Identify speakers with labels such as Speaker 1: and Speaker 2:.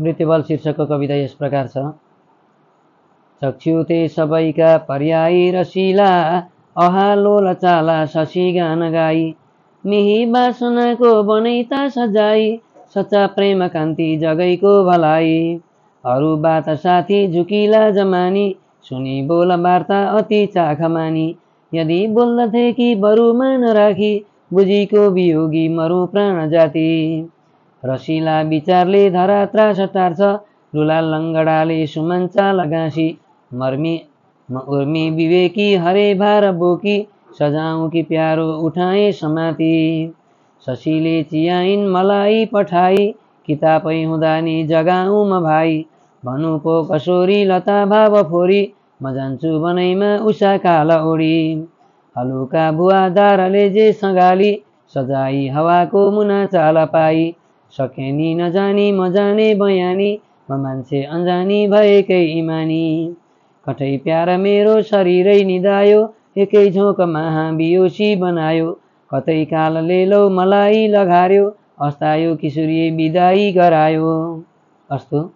Speaker 1: मृत्युबल शीर्षकको कविता यस प्रकार छ। चक्षुते सबैका पर्यायी रसिला, अहालोल चाला शशी गान गाई। मिही बासनाको बनैता सजाई, सच्चा प्रेम कान्ति जगैको भलाई। अरू बात साथी झुकिला जमानी, सुनी बोल वार्ता अति चाख मानी। यदि बोल्दथे कि बरु मान राखी, बुझीको वियोगी मरु प्राण जाति। रसिला विचारले धरा त्रास टार्छ, लुला लङ्गडाले सुमञ्चा लगासी। उर्मी विवेकी हरे भार बोकी, सजाऊँ कि प्यारो उठाए समाती। शशीले चियाइन् मलाई पठाई, किताबै हुँदा नि जगाऊँ म भाइ। भनु पो कसोरी लता भाव फोरी, म जान्छु बनैमा उषा काल ओडी। हलुका भुवा दारले जे सगाली, सजाई हवाको मुना चाल पाई। सके नि नजानी म जाने बयानी, म मान्छे अनजानी भएकै इमानी। कठै प्यार मेरो शरीरै निदायो, एकै झोक महाबियोसी बनायो। कतै काल लेलौ मलाई लघार्यो, अस्तायो किशोरी बिदाई गरायो। अस्तु।